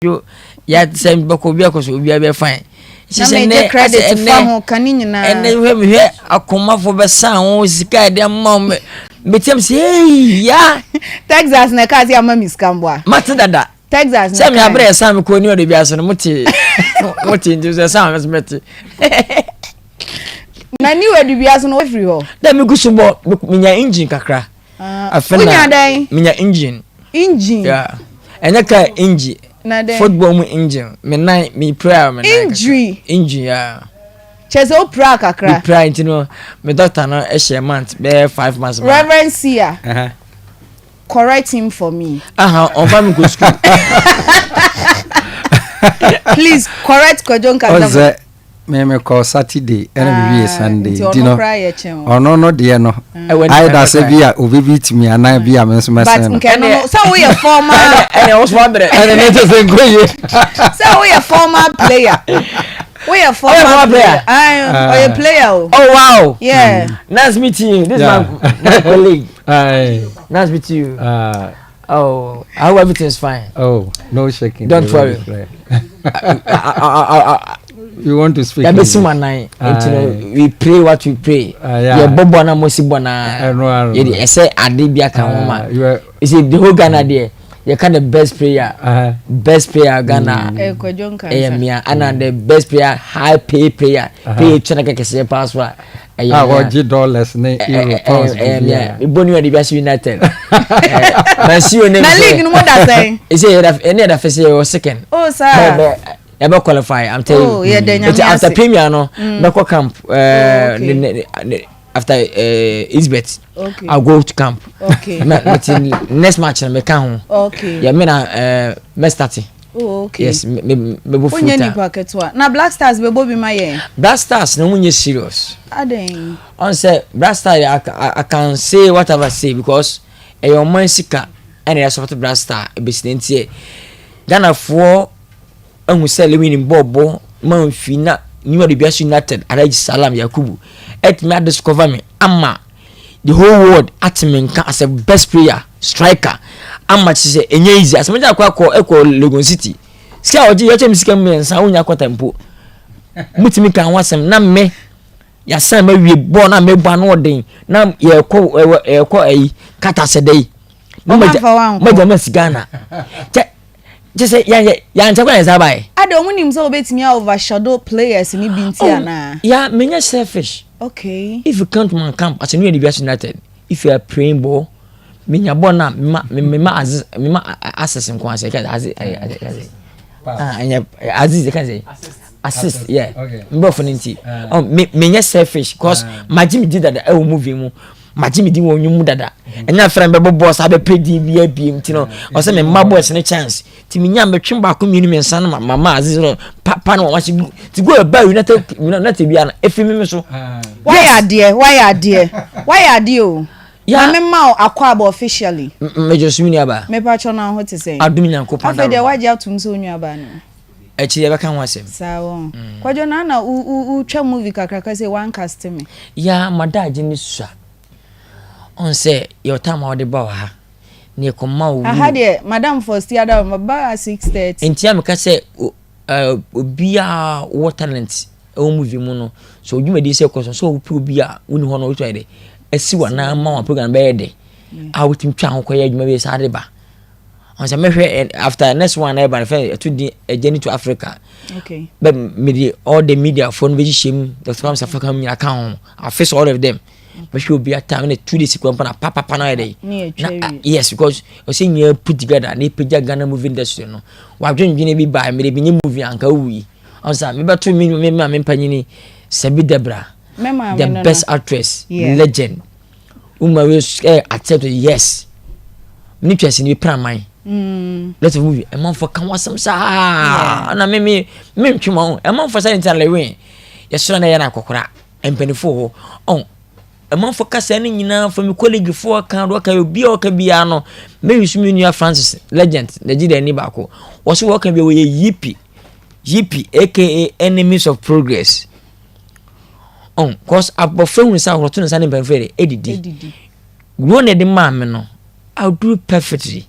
Yo, ya sɛ bɛkɔ obi akɔ so obi abɛ fine. Na mɛ gye credit fa ho ka ne nyinaa. Ɛnɛ hwɛ mi hwɛ akomafo bɛ san ho sika ɛde ama wɔn mɛ tiam sɛ hey ya. Texas na ɛka se ama mi sika mboa. Mate dada. Texas na ɛka. Sɛ mi abere ɛsan mi kɔ ni ɔde bi ase no mo te mo te nti sɛ ɛsan mi mɛ te. Na ni wɔ de bi ase no wofiri hɔ. Dɛ mi gu so bɔ mi nya engine kakra. Ah, Afei na wonya dɛn? Menya engine. Engine. Yeah. Ɛnyɛ car engine. Na dɛn? Football mu engine. Me nan me pira me nan. Injury. Engine yeah. Kyerɛ sɛ wo pira kakra. Me pira nti no me doctor no ɛhyɛ month bɛyɛ 5 months. Reverend Sia. Uh -huh. Correct him for me. Aha, ɔnfa mi kɔ school. Please correct Kwadwo Nkansah. Me me kɔ Saturday ɛna me wie ah, Sunday nti nti no ɔno no deɛ no ayɛ sɛ bi a obi bi tumi anaa bi a me nso mɛsɛn no. But nkɛ no no sɛ woyɛ former. Ɛnɛ woso abrɛ. Ɛnɛ ne kyɛ sɛ nkɔ yie. Sɛ woyɛ former player. Woyɛ former player. Ɔyɛ player o. Oh wow. Yeah. Nice meeting you. This is my colleague. Nice meeting you. Oh, I hope everything is fine. Oh, no shaking. Don't worry. You want to speak? Yabesi mu anan. Nti no, we pray what we pray. Yɛ bɔ bɔ na mo si bɔ na. Yɛ de ɛsɛ ade bi aka ho ma. You see the whole Ghana there. Yɛ ka the best player. Best player Ghana. Ɛyɛ mia. Ana the best player high pay player. Pay twɛ na kɛkɛ sɛ pass wa. Ɛyɛ a wɔgye dollars ne euro pounds ɛyɛ mia mebɔ new ade united mansi o ne na league no mo da sɛn ɛsɛ yɛda ɛne yɛda fɛ sɛ yɛwɔ second oh saa bɛ yɛbɛ qualify i'm telling you oh yɛda nyame ase after premier no mm. mɛkɔ camp oh, okay. ne, ne, after Isbet okay. I'll go to camp okay. mɛ mɛ next match na mɛka ho okay. yɛ mɛ na mɛ start Oh, okay. Yes, me me me bo full time. Wonyɛ nipa ketewa. Na Black Stars bɛbɔ bi ma yɛn. Black Stars na wɔn nyɛ serious. Adan. Ɔn sɛ Black Stars I, I, I can say whatever I say because ɛyɛ ɔman sika ɛna yɛ support Black Star ebesi ne ntiɛ. Ghanafoɔ ehu sɛ Lewin bɔɔbɔ man fi na New Adubiaso United Alhaji Salam Yakubu ɛtumi adiscover me ama the whole world ate me nka as a best player striker ama kyerɛ sɛ ɛnyɛ easy asɛm gya akɔ akɔ ɛkɔ Legon City sika a ɔgye yɛkyɛ me sika mmiɛnsa wonya kɔta mpo mutumi ka ho asɛm na me yasan ma wie bɔɔl na mebɔ ano ɔden na yɛkɔ ɛwɔ yɛkɔ ɛyi kata sɛ dɛ yi na magya ma si Ghana kyɛ kyɛ sɛ yɛn yɛn kwan yɛn saa baeɛ. Ada ɔmo nim sɛ wobɛtumi a overshadow players ni bi nti oh, anaa. Ya menyɛ selfish. Okay. If you come to my camp as a new Edubiase United, if you are praying ball, menya ball na mema mema aziz mema access nko ase ka aziz aziz ah ɛnyɛ aziz ka sɛ assist yeah mbɔfo ne nti oh me menyɛ selfish cause magye me di dada ɛwɔ movie mu magye me di wɔ nnwom mu dada ɛnyɛ afra mbɛbɔ bɔs abɛpɛ din bi abiem nti no ɔsɛ me mma boys ne chance nti menya mɛtwe baako mmienu mmiɛnsa no ma ma aziz no pa pa no wɔn ahyɛ gu ti go ɛba united united bi ana efi mi so. Wayɛ adeɛ wayɛ adeɛ wayɛ adeɛ o. Na me ma wo akwaaba officially. Mejɔ so me nuabaa. Mepa kyɛw na wo ho te sɛn? Adom Nyankopɔn Afei deɛ adaworo. wagye atom sɛ wo nuabaa ni. Akyiri yɛbɛka ho asɛm. Saa wɔ. Kwadwo na na wo wo wo twa movie kakraka sei wan cast me. Yaa madaagye ne sua. Ɔn sɛ yɛwɔ time a wɔde ba wɔ ha na yɛkɔ ma wo Aha deɛ madam Fosti ada ma ba ha 6:30. Nti a meka sɛ obiaa wɔ talent ɛwɔ movie mu no sɛ odwumadi sɛ kɔ so sɛ wopɛ obi a woni hɔ no wotumi ayɛ dɛ asi wa na ama wa program bɛyɛ dɛ a wotumi twa ho kɔyɛ adwuma bi saa de ba ɔn sɛ mɛhwɛ after next one na ɛba no fɛ ɛto din a journey to Africa okay bɛ mede all the media foɔ no bɛhyehyɛ mu Dr. Kwame Safo ka mu nyina ka ho I face all of them mɛhwɛ obi ata na 2 days kura mpo na papapa na ayɛ dɛ na yes because ɔsɛ nyinaa put together na ɛpagya Ghana movie industry no wadwendwene bi baa mede bi nye movie anka wuyi ɔn sɛ mebɛto me me maame mpanyini Sɛbi Debra the best actress legend woma wei ɛ accept yes ne twa sini bi praman lot of movie ɛmanfoɔ ka ho asɛm saa na me me mentwe ma ho ɛmanfoɔ sɛ nti alewin yɛsoro na ɛyɛ no akɔkora mpanimfoɔ hɔ ɔn ɛmanfoɔ kasa no nyinaa fa me colleaguefoɔ ka do ɔka obi a ɔka biara no mɛyi so me nua Francis legend Nigeria ni baako wɔso wɔka bi wɔyɛ yipi yipi aka enemies of progress ɔn cause abɔfra hu sɛ ahorɔto ne nsa ne mpanimfoɔ yɛ ɛdidi role na ɛde maa me no I do perfectly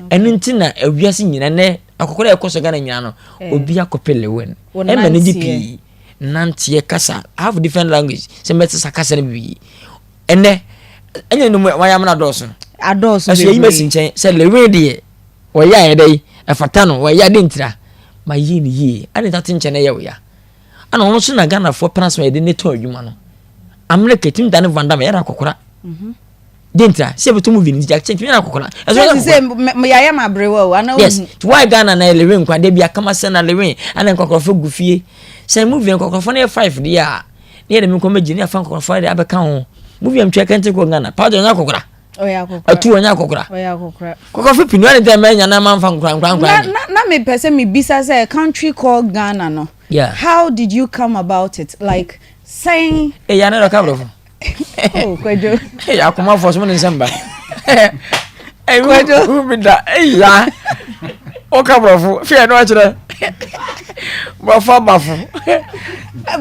ɛno nti na awiase nyina nɛ Akɔkora a ɛkɔ so Ghana nyinaa no, Eh. obi akɔpɛ Lewin. Wo Ɛma no gye nanteɛ. pii. Nanteɛ kasa. I have different language. Sɛ mɛte sa kasa no bi. Ɛnɛ, ɛnyɛ no mu wayɛ amena dɔɔso. Adɔɔso Ɛso yɛyi masi bebree. nkyɛn sɛ Lewin deɛ wɔyɛ ayɛ dɛ yi ɛfata no wɔyɛ ade ntira ma yie ne yie ade nta te nkyɛn na ɛyɛ wo ya. Ana ɔno nso na Ghanafoɔ pɛn asɛm a yɛde ne tɔn adwuma no. America tumi da ne Van Damme yɛda akɔkora. De ntira sɛ yɛbɛtɔ movie no Jack Chan tumi yɛda akɔkora. Ɛso yɛda Sɛ akɔkora. sɛ yɛayɛ ma aberewa o ana Yes, wohu. nti why Ghana na Lewin nkwa de bi akama sɛ na Lewin ana nkɔkɔrɔfo gu fie. Sɛ movie nkɔkɔrɔfo no yɛ 5 deɛ a ne yɛde me nkɔmɔ gyi ne afa nkɔkɔrɔfo de abɛka ho. Movie am twɛ kɛntɛ kɔ Ghana. Powder nya akɔkora. Ɔyɛ akɔkora. Atu ɔnya akɔkora. Ɔyɛ akɔkora. Kɔkɔrɔfo pii no ane dɛ mɛnya na mamfa nkora nkora nkora. Na mepɛ sɛ mebisa sɛ country called Ghana no. How did you come about it? Like saying Eh ya na dɔka brɔfo. Oh, Kwadwo. Eh akomafo so mo ne nsɛm ba. Eh Kwadwo. wo bi da. Eh ya. Woka brɔfo. Fie no akyerɛ. Brɔfo abafo.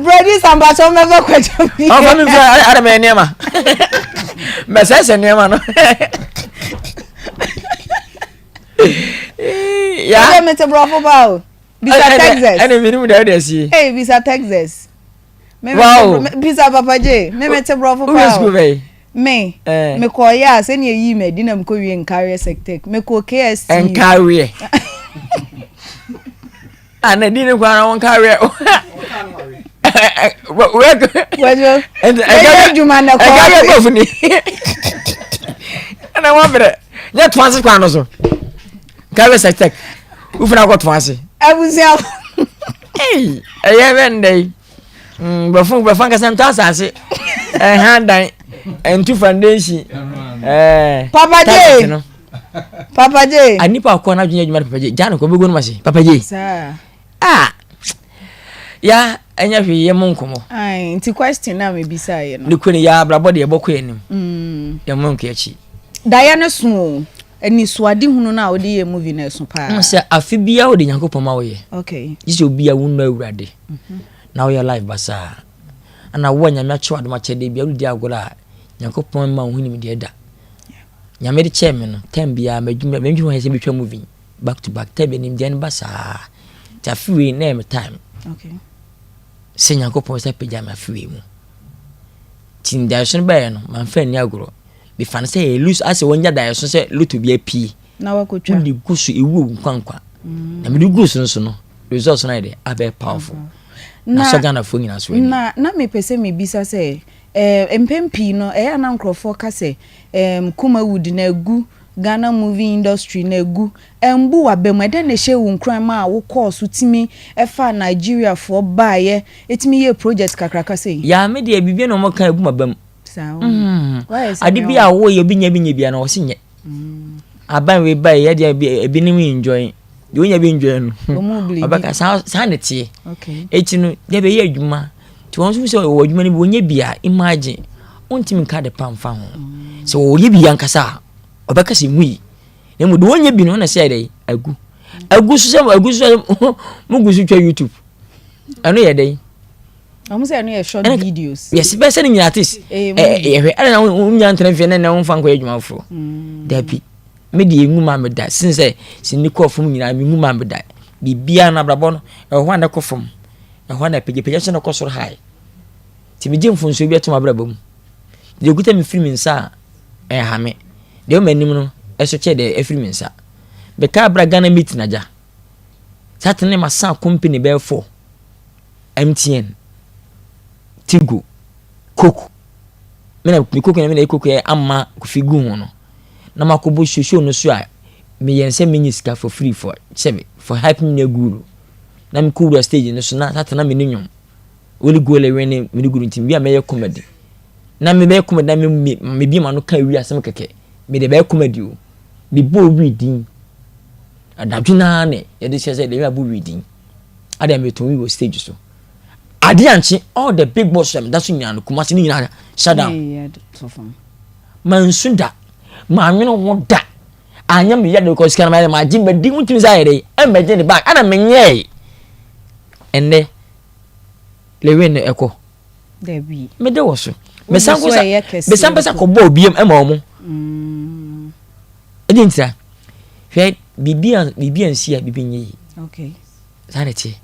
Producer mpakyɛ mɛbɛ Kwadwo bi. Ɔfa mi fɛ ara mɛ nneɛma. Mɛsɛsɛ nneɛma no. Ya. Kwadwo mete borɔfo ba o. Bisa Texas. Ɛna mi ni mu da ɛde asie. Hey, bisa Texas. Me Wow. Bisa Papa J. Me mete borɔfo Wúyɛ pa sukuu o. bɛyi. Me. Eh. Mekɔ yɛ a sɛnea eyi me adi na mekɔ wie Nkareɛ Sectec. Mekɔ KST. Nkareɛ. Ah na di ne kwan na wɔn nkareɛ. Kwadwo. Ɛyɛ adwuma na kɔ. Nkareɛ bɔfo ni. Ɛna wɔn brɛ. Nyɛ to ase kwan no so. Nkareɛ Sectec. Wofina akɔ to ase. Abusua. Ei, ɛyɛ bɛ ndɛ yi. Bɛfo bɛfo ankasa ntɔ asase. Ɛha dan. Ɛntu foundation. Ɛɛ. Papa J. Target no. Papa J. A nipa akɔ n'adwene adwuma no Papa J. Gya no kɔ bɛgu no ma se. Papa J. Saa. Ah. Ya ɛnyɛ hwee yɛ mo nkɔmɔ. Ai, nti question na mebisa yɛ no. Ne kuro no yɛ abrabɔ deɛ ɛbɔ kɔ anim. Yɛ mo nkɔ akyi. Daeɛ no so o. Anisoadehunu no a wode yɛ movie no ɛso paa. N sɛ afe biara wode Nyankopɔn ma woyɛ. Okay. Gye sɛ obi a wonnɔ Awurade na woyɛ life basaa. Ana wo a Nyame akyɛ wo adom akyɛdeɛ biara wode di agorɔ a Nyankopɔn mma wo ho nimdeɛ da. Nyame de kyɛɛ me no, time biara m'adwuma m'adwuma ho ayɛ sɛ metwa movie back to back. Time biara nimdeɛ no ba saa. Nti afe wei na ɛyɛ me time. Okay. Sɛ Nyankopɔn sɛ pagya me afe wei mu. Nti daeɛso no baeɛ no, mamfa anni agorɔ. Mefa no sɛ ɛyɛ loose asɛ wɔnya daeɛso sɛ lotto bi apue. Na wakɔtwa. Wode gu so ewu owu nkwankwa. Na mede gu so nso no, results no ayɛ dɛ abɛyɛ powerful. Na sɔ Ghanafoɔ nyinaa so ani. Na mepɛ sɛ mebisa sɛ eh, mpɛn pii no ɛyɛ a na nkurɔfoɔ ka sɛ eh, Kumawood na agu, Ghana movie industry na agu. Ɛmbu w'aba mu. Ɛdɛn na ɛhyɛɛ wo nkuran maa wokɔɔ so tumi faa Nigeriafoɔ baeɛ tumi yɛɛ project kakraka sei? Yaa me deɛ biribi na wɔka ebu m'aba mu. Saa o. Wayɛ sɛ Ade nea bi a woyɛ obi nya bi nyɛ bia na ɔse nyɛ. Aban wei ba yɛ deɛ ebinom enjoy. Deɛ onya bi enjoy no. Ɔmo bleed. Ɔbɛka saa saa na ɛteɛ. Okay. Eti no deɛ bɛyɛ adwuma. Nti wɔn nso sɛ wɔwɔ adwuma no bi wɔnyɛ bi a imagine wontumi nka de pa mfa ho. Sɛ wɔyɛ bi ankasa a ɔbɛka sɛ nwui. Na mmom deɛ wɔnyɛ bi no na sɛ yɛ dɛ agu. Agu so sɛ agu so sɛ mo gu so twa YouTube. Ɛno yɛ dɛn? Ɔmo sɛ ɛno yɛ short videos. Yes, bɛsɛ ne nyinaa artist. Yɛhwɛ ɛna na wonya ntena fie na na womfa nkɔyɛ adwuma foforɔ. Dabi. Me deɛ engu maa me da. Sin sɛ sini kɔɔ fam nyinaa me ngu maa me da. Biribiara no abrabɔ no ɛwɔ hɔ a na ɛkɔ fam. Ɛhɔ a na ɛpagyapagya so na ɛkɔ soro high. Nti megye mfonsuo bi ato m'abrabɔ mu. Deɛ okuta me firi me nsa a ɛnha me. Deɛ ɛwɔ m'anim no ɛso kyɛ deɛ ɛfiri me nsa. Mekaa berɛ a Ghana meet nagya. Saa tene masan company bɛyɛ 4. MTN, Tigo, Coke. Me na me Coke na me na Coke yɛ ama Kofi gu ho no. Na makɔbɔ show show no so a meyɛ nsɛ menye sika for free for sɛbe for hype me nua guru. Na mekɔ wura stage no so na sata na me ne nwom. Only goal ɛwɛn ne me ne guru nti bi a mɛyɛ comedy. Na me bɛyɛ comedy na me me me bi ma no ka wi asɛm kɛkɛ. Me de bɛyɛ comedy o. Me bɔ wi din. Adadwe naa ne yɛde hyɛ sɛ de abɔ wi din. Ade a metɔn wi wɔ stage so. Ade ankye all the big boss a meda so nyinaa no Kumasi ne nyinaa shut down. Mansu da. Manwene ho da. Anyɛ me yɛ de kɔ sika no mayɛ magye madi wontumi sɛ ayɛ dɛ ɛmmɛgye ne bag ana menyɛe. Ɛnnɛ Lewin no ɛkɔ. Dabi. Mede wɔ so. Mesan kɔ sa mesan pɛ sɛ kɔbɔ obiam ɛma ɔmo. Ɛdi ntira. Hwɛ. Biribi a biribi ansi a biribi nyɛ yie. Okay. Saa na ɛteɛ.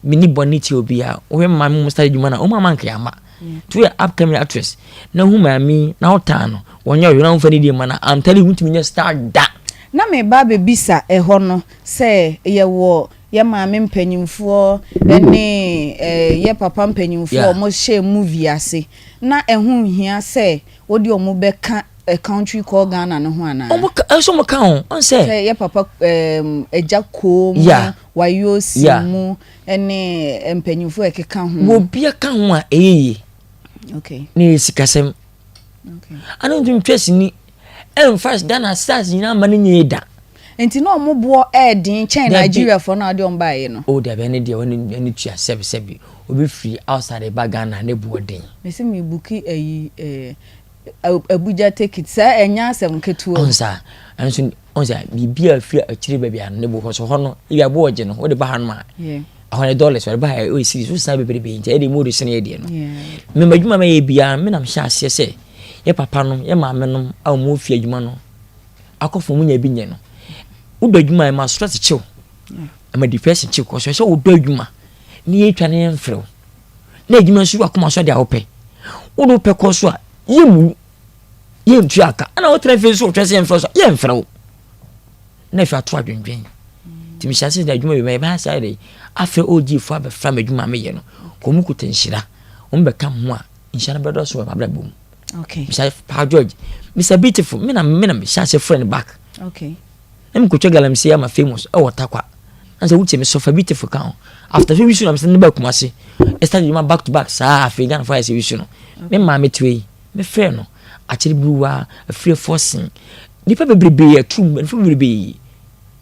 Menni bɔne tia obiara. Wohwɛ me maame mu start adwuma no a, wɔn ama nka yɛama. Nti woyɛ upcoming actress na hu maame yi na wotaa no, wɔnyɛ ɔhwɛ na womfa ne die ma no, I'm telling you, wontumi nyɛ star da. Na meba abɛbisa ɛhɔ no sɛ yɛwɔ yɛ maame mpanyinfoɔ ne yɛ papa mpanyinfoɔ a wɔhyɛ movie ase na ɛho nhia sɛ wode wɔn bɛka A Country Called Ghana no ho anaa? Ɔmo ka, ɛsɛ ɔmo ka ho, ɔn sɛ. Sɛ yɛ papa ɛɛm Agya Koo mu, Yeah. Wayosi Yeah. mu ɛne mpanyinfoɔ a ɛkeka ho. Wɔ obia ka ho a ɛyɛ yie. Okay. Ne yɛ sikasɛm. Okay. Ana ntumi ntwa sini ɛnfa Ghana stars nyinaa ma ne nyɛ da. Nti na ɔmo boɔ ɛɛden kyɛn Dabi. Nigeriafoɔ no a wɔde ɔmo baeɛ no? Oh dabi ɛne deɛ wɔne ɛne tua sɛbi sɛbi obi firi outside ba Ghana ne boɔ den. Mese me buki ayi ɛɛ Abuja take it saa ɛnyɛ asɛm ketewa o. Ɔn saa ɛnso ɔn sɛ biribi a firi akyire baabi a ne bo hɔ so hɔ no ebi abo ɔgye no wode ba ha nom a ɛhɔ ne dollars wɔde ba ha ɛyɛ series so san bebrebe nti ɛde mu de sene yɛ deɛ no mema adwuma mɛyɛ biara me nam hyɛ aseɛ sɛ yɛ papa nom yɛ maame nom a wɔn fi adwuma no akɔ fam nya bi nyɛ no wodɔ adwuma ɛma stress kyew ɛma depression kyew kɔ so sɛ wodɔ adwuma ne yɛtwa ne yɛmfrɛ wo na adwuma nso wakoma so de a wopɛ wode wopɛ kɔ so a yɛmmu yɛntua aka ɛna wotena fie nso wotwɛ sɛ yɛmfrɛ so a yɛmfrɛ wo na afei ato adwendwen nti mehyɛ ase sɛ adwuma bi ma yɛbɛha saa de afei OG fo abɛfra m'adwuma a meyɛ no kɔ mu kuta nhyira wɔn bɛka ho a nhyira no bɛdɔ so wɔ m'abrabɔ mu okay. Mr. Pa George Mr. Beautiful me na me na mehyɛ ase frɛ no back okay. Na mekɔtwa galamsey ama famous ɛwɔ Tarkwa. Na sɛ wotie me sɔfa beautiful ka ho. After sɛ wisu na mesɛ ne ba Kumasi. Ɛstart adwuma back to back saa afei Ghana fo ayɛ sɛ wisu no. Me maame te wei me frɛ no akyere buruwa afiri fɔsen. Nipa bebrebe atum nipa bebrebe.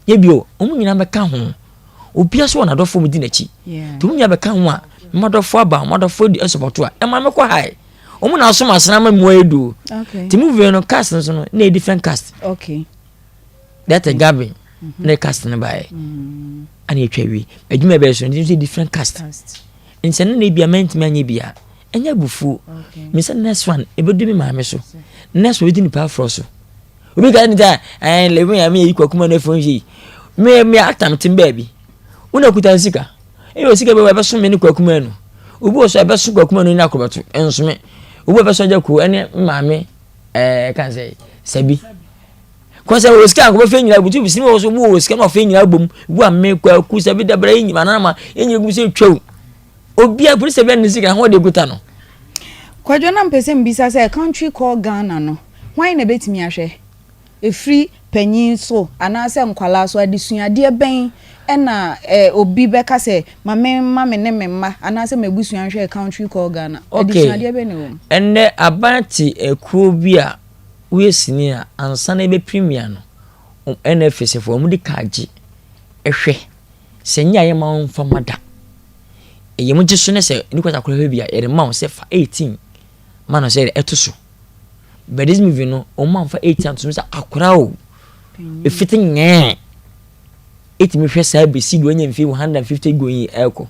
Yɛ bio wɔn nyinaa bɛka ho. Obia so wɔ n'adɔfo mu di n'akyi. Nti wɔn nyinaa bɛka ho a m'adɔfo aba m'adɔfo di ɛsɔpɔto a ɛma mekɔ high. Wɔn na asom asena ma mu ayɛ du. Nti movie no cast no so no na yɛ different cast. Okay. That Gavin mm-hmm. na cast no baeɛ mm. ana ɛtwa wie adwuma ɛbɛyɛ so nti different cast nsɛ no na ebia mantumi anyɛ bia ɛnyɛ abufuo mesɛ next one ɛbɛdu me maame so next one ɛbɛdu nipa aforɔ so obi ka ne sɛ ɛn lɛbi yɛ meyɛ yi kwakuma no afo yi me me actor me tem baabi wona kuta sika ɛyɛ osika bi wɔ ɛbɛso me ne kwakuma no obi wɔ so ɛbɛso kwakuma no ne akorɔbɛto ɛnsome obi wɔ ɛbɛso agya ko ɛne maame ɛɛ kan sɛ sɛbi Kɔ sɛ wɔ sika nkɔbɛ fɛ nyinaa butu bisini wɔ so bu wɔ sika na ɔfɛ nyinaa bom bu a me kwa ku sɛ bi dabra yi nyima nana yɛ nyina gu sɛ twɛw obi a polisi bɛ ne sika ho de kuta no. Kwadwo na mpɛ sɛ mbisa sɛ country called Ghana no hwan na ɛbɛtumi ahwɛ? Ɛfiri panyin so anaasɛ nkwalaa so adesuadeɛ bɛn na obi bɛka sɛ ma me mma me ne me mma anaasɛ m'abusua nhwɛ country called Ghana? Okay Adesuadeɛ bɛn na ɛwɔ mu? ɛnnɛ aban te akuo bi a Woyɛ sini a, ansa na ebe premier no, NFS fo wɔn de kaa gye hwɛ sɛ nyɛ a yɛma wo nfa ma da. Ɛyɛ mo gye so ne sɛ ne kwata kora hwɛ bi a yɛde ma wo sɛ fa 18 ma no sɛ ɛto so. But this movie no, wɔn amfa 18 ato so sɛ akora o. Efiti nyɛɛ. Etimi hwɛ saa besi do anya mfe 150 going ɛkɔ.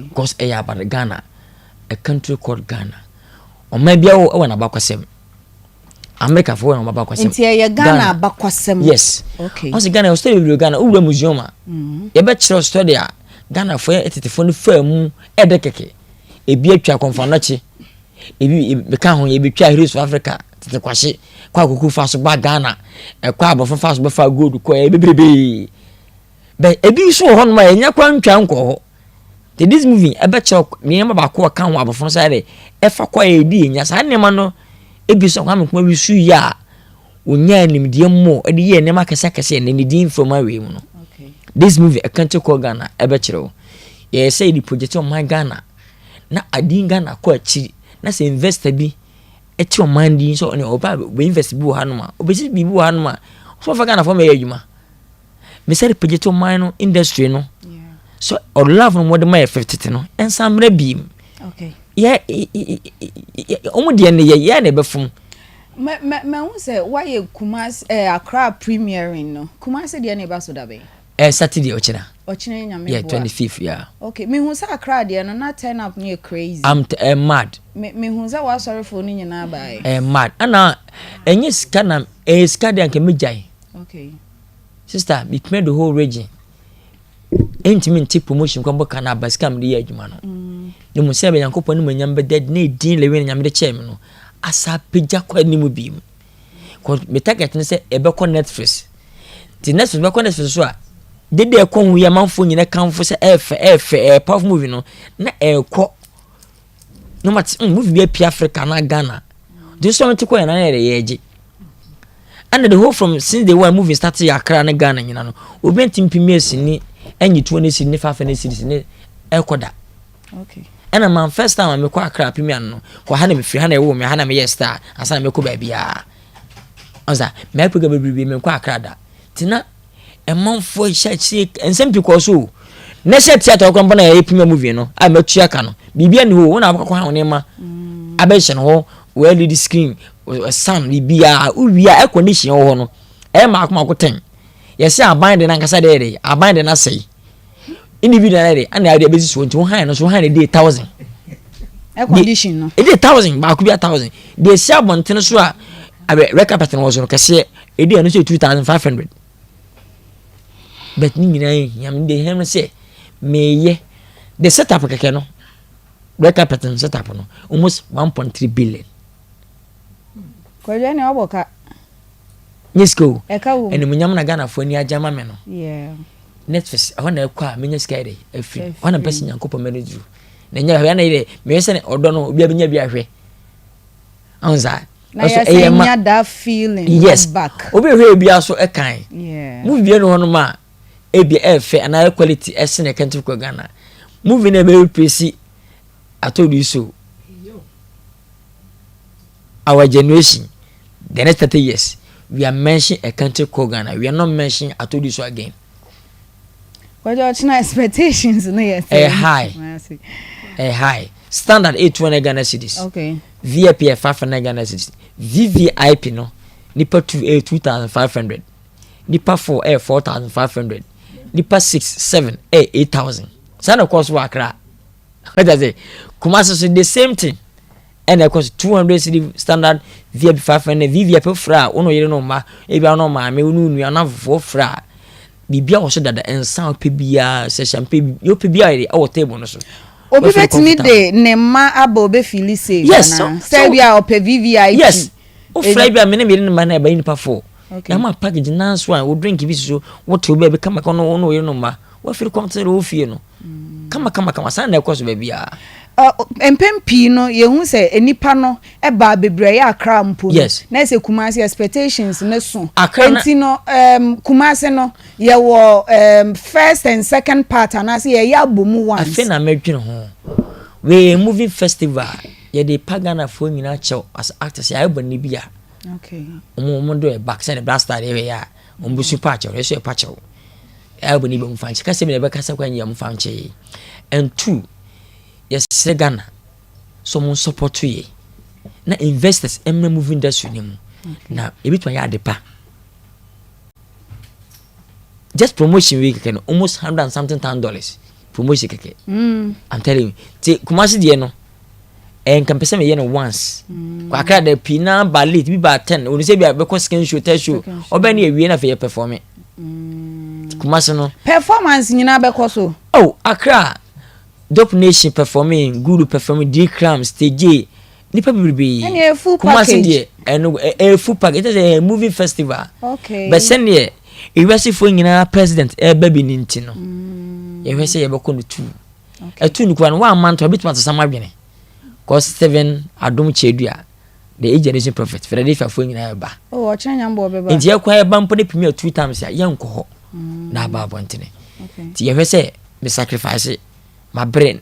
Because ɛyɛ about Ghana, a country called Ghana. Ɔman biara wɔ n'abakwasɛm. America fo wɔn abakwasɛm. Nti ɛyɛ Ghana abakwasɛm. Yes. Okay. Ɔsɛ Ghana ɔsɛ bebree Ghana owura museum a. Mm-hmm. Yɛbɛkyerɛ story a Ghana fo yɛ tetefo no faa mu ɛdɛ kɛkɛ. Ebi atwa kɔnfanɔkye. Ebi bɛka ho ebi twa Heroes of Africa tete kwahye kɔ akoko fa so ba Ghana. Ɛkɔ aborɔfo fa so bɛfa gold kɔ ɛyɛ bebrebe. Bɛ ebi nso wɔ hɔnom a yɛnya kwan ntwa nkɔ hɔ. Nti this movie ɛbɛkyerɛ nneɛma baako a ɔka ho abɔfra no sɛ ɛde ɛfa kɔ a ɛdi enya saa nneɛma no ebi sɛ Kwame Nkrumah wi so yie a onyaa nimdeɛ mmɔ ɛde yɛ nneɛma akɛse akɛse ɛnɛ ne din fam awie mu no this movie A Country Called Ghana ɛbɛkyerɛ wo yɛyɛ sɛ yɛde project ɔman Ghana na adin Ghana kɔ akyiri na sɛ investor bi ɛte ɔman din sɛ ɔne ɔba bɛ invest bi wɔ hanom a ɔbɛsi biribi wɔ hanom a ɔsɛ ɔfa Ghana fɔ mɛyɛ adwuma mesɛ de pagya to ɔman no industry no so ɔlove no wɔde ma yɛ fɛ tete no ɛnsan mmerɛ biem yɛ wɔn deɛ no yɛ yɛ na ɛbɛfom. mɛ mɛ mɛ ho sɛ wayɛ Kumasi ɛɛ eh, Accra premiering no Kumasi deɛ na ɛba so da bɛn. Ɛ eh, Saturday ɔkyena. Ɔkyena nyame yeah, 25th yeah. Okay mehu sɛ Accra deɛ no na turn up no yɛ crazy. I'm uh, mad. Me mehu sɛ w'asɔrefoɔ no nyinaa baeɛ. Ɛɛ mad ɛna ɛnyɛ sika na ɛyɛ sika deɛ anka megyae. Okay. Sister, mepima the whole region. Ɛntumi nte promotion kwan bɔ ka na aba sika mede yɛ adwuma no. Na mu sɛ Nyankopɔn ne mu anyam bɛda na ɛdin Lilwin Nyame de kyɛɛ me no asa apagya kɔ anim bi mu. Me target ne sɛ ɛbɛkɔ Netflix. Nti Netflix bɛkɔ Netflix so a, dede ɛkɔ ho yi amanfoɔ nyina kamfo sɛ ɛɛfɛ ɛɛfɛ ɛyɛ powerful movie no na ɛɛkɔ na ma te movie bi apia Africa na Ghana. Nti nso ɔmo te kɔ yɛn nan yɛrɛ yɛgye. Ɛna the whole from since day one movie start yɛ Accra ne Ghana nyina no, obi ntumi premiere sini ɛnyi 200 cedis ne 500 cedis ne ɛkɔ da. Ɛna man first time a mekɔ Accra premiere no, kɔ ha na mefiri ha na ɛwɔ me ha na meyɛ star ansa na mekɔ baabiara. Ɔnsa mɛyɛ program bebrebe, mekɔ Accra da. Nti na ɛmanfoɔ hyɛ akyire nsɛm pii kɔɔ so o. Na hyɛ theatre ɔkɔ mpo na yɛyɛ premiere movie no a mɛtua ka no, biribi ani hɔ wɔn na akɔkɔ ha wɔn nneɛma abɛhyɛ no hɔ, wɔ LED screen, sound, biribiara. Wowie a, air condition wɔ hɔ no ɛyɛ maako maako 10. Yɛsɛ aban de nankasa de yɛ de aban de n'asɛe individual na yɛ de ɛna yɛde abɛsi so. Nti wɔn han no so, wɔn han no de 1,000 Air condition no. Ɛde 1,000 baako bi a 1,000 deɛ esi abɔnten so a abɛ red carpet no wɔ so no kɛseɛ, ɛdi ɛno nso yɛ 2,500. But ne nyinaa yɛ hia me de hɛn no sɛ meyɛ the setup kɛkɛ no, red carpet no setup no almost 1.3 billion. Kwadwo ne ɔbɔ ka. Nye sika o. Ɛka wɔ mu. Ɛnumunyam na Ghanafoɔ ani agye ama me no. Netflix ɛhɔ na ɛkɔ a menya sika yɛ dɛ afiri hɔ na mpɛ sɛ Nyankopɔn mɛno duru na nyɛ hwɛ na yɛ dɛ meyɛ sɛ ɔdɔ no obi abɛnya bi ahwɛ ɔn saa. Na yɛ sɛ nya that feeling. Yes. Back. Obi hwɛ ebi so ɛkan movie bi ɛnu hɔnom a ebi ɛɛfɛ anaa quality ɛsen ɛkɛntɛ kɔ Ghana movie na ɛbɛ replace Atɔdu so our generation, the next 30 years, we are mentioning a country called Ghana, we are not mentioning Atɔdu so again. Kwadwo, ɔkyena expectations no yɛ sɛ. Ɛyɛ high, ɛyɛ high. Standard 800 Ghana cedis. VIP yɛ 500 Ghana cedis. VVIP no, nipa two ɛyɛ 2,500, nipa four ɛyɛ 4,500, nipa six seven ɛyɛ 8,000. Saa na ɛkɔ so wɔ Accra. Wɔte sɛ Kumasi so the same thing ɛna ɛkɔ so, 200 cedi standard, VIP 500, VVIP fra a wɔn yere no mma ebi ano maame wɔn nua anamfofoɔ fra a biribi a wɔ so dada, nsa a ɔpɛ biara sɛ champagne bi ɔpɛ biara yɛ ɛwɔ table no so. Obi bɛtumi de ne mma aba, obe feel safe. Yes. Sɛ bi a ɔpɛ VVIP. Yes, wofra bi a mene meyere ne mma na ɛbɛyɛ nipa four. Yàmà package nan so a wo drink bi si so, wote wo baabi kama kama no, wo yere no mma wafiri kɔm te wo fie no kama kama kama. Saa na ɛkɔ so baabi a. Mpɛn pii no yɛhu sɛ nipa no ɛbaa bebree ɛyɛ Accra mpo no. Na ɛsɛ Kumasi expectations ne so. Accra nti no Kumasi no yɛwɔ first and second part anaasɛ yɛyɛ abɔ mu once? Afei na mɛdwene ho. Wei movie festival, yɛde pa Ghanafoɔ nyinaa kyɛw as actors yɛayɛ bɔ ne bi a ɔmo do yɛ back sɛne Black Star deɛ yɛ a ɔmo bɛ so pa kyɛw, yɛsɛ yɛ pa kyɛw ɛyɛ bɔ ne bi ɔmo fa nkyɛn kasa bi na ɛbɛkasa kwan yɛ ɔmo fa nkyɛn. And two, yɛsrɛ Ghana so ɔmo support yɛ na investors ɛmɛ movie industry ne mu na ebi tuma yɛ ade pa. Just promotion wei kɛkɛ no, almost hundred and something thousand dollars promotion kɛkɛ. I'm telling you. Ti Kumasi deɛ no ɛyɛ nka mpɛ sɛ meyɛ no once. Kakra da pii na ba late bi ba 10 onu sɛ bi a bɛkɔ second show, third show, ɔbɛn ne yɛ wie na afei yɛ perform. Kumasi no. Performance nyinaa bɛkɔ so. Oh, Accra, Dope Nation performing, Guru performing, D Cram, Stage, nipa bebree. Ɛna ɛyɛ full Kumasi package. Deɛ ɛno ɛyɛ full package, ɛkyɛ sɛ ɛyɛ movie festival. Bɛ sɛneɛ ewiasefoɔ nyinaa president ɛɛba bi ne nti no, yɛhwɛ sɛ yɛbɛkɔ no two. Ɛtu no kura no wɔamma nto ɛbɛtumi asesa adwene cause Seven Adom Kyerɛdua, the age generation prophet, Philadelphia foɔ nyinaa ɛba. Oh, ɔkyerɛ nyambɔ ɔbɛba. Nti yɛkɔ ɛba mpo ne premiere two times a yɛnkɔ hɔ na aba abɔntene. Nti yɛhwɛ sɛ me sacrifice ma brɛ